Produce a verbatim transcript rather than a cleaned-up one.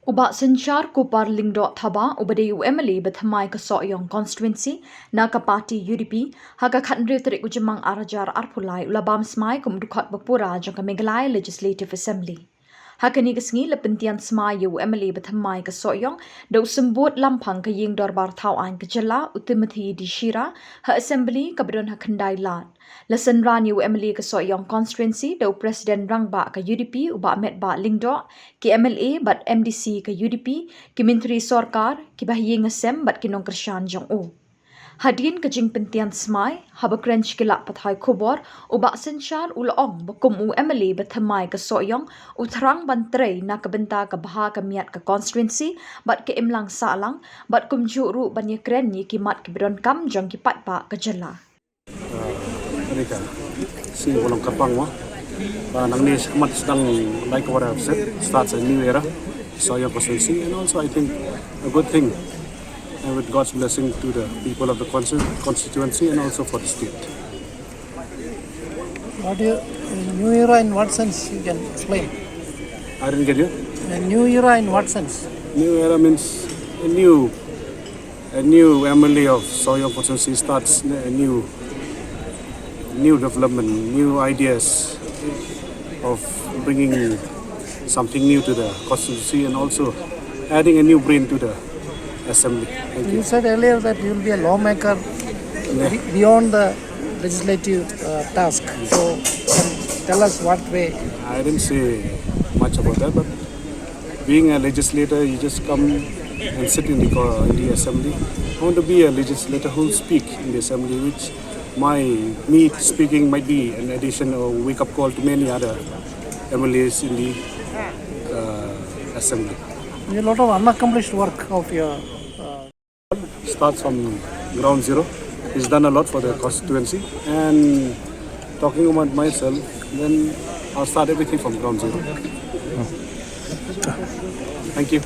U Bah Synshar Kupar Lyngdoh Thabah, uba dei u M L A ba thymmai ka Sohiong constituency na ka party U D P, ha ka khathynriew tarik u Jymmang ar hajar arphew lai u la bam smai kum u dkhot ba pura jong ka Meghalaya Legislative Assembly. Ha kane ka sngi la pyntian smai ïa u M L A ba thymmai ka Sohiong da u symbud lamphang ka ïing dorbar thaw aiñ ka jylla, u Timothy D Shira, ha Assembly kaba don ha Khyndailad. La synran ïa u M L A ka Sohiong constituency da u President Rangbah ka U D P u Bah Metbah Lyngdoh, ki M L A bad M D C ka U D P, ki myntri sorkar, ki bahaïing hasem bad ki nongkyrshan jong u. Hadien ka jingpyntian smai, haba kren sha ki lad pathai khubor, u Bah Synshar u la ong ba kum u M L A ba thymmai ka Sohiong, u thrang ban trei na ka bynta ka bha ka miat ka constituency bad ka imlang sahlang, bad kumjuh ruh ban ïakren ïa ki mat kiba donkam jong ki paidbah ka jylla. Ka dei ka sngi ba long kyrpang mo. Ba nangne shakhmat sdang, like what I've said, starts a new era. Sohiong constituency, and also I think a good thing, and with God's blessing to the people of the consti- constituency and also for the state. What do you, new era in what sense you can explain? I didn't get you. A new era in what sense? New era means a new, a new M L A of Sohiong constituency starts a new, new development, new ideas of bringing something new to the constituency and also adding a new brain to the assembly. Thank You you. said earlier that you will be a lawmaker be- beyond the legislative uh, task. So, can tell us what way. I didn't say much about that, but being a legislator, you just come and sit in the, co- in the assembly. I want to be a legislator who will speak in the assembly, which my me speaking might be an addition or wake up call to many other M L As in the uh, assembly. A lot of unaccomplished work of your. Uh, Starts from ground zero. He's done a lot for the constituency. And talking about myself, then I'll start everything from ground zero. Thank you.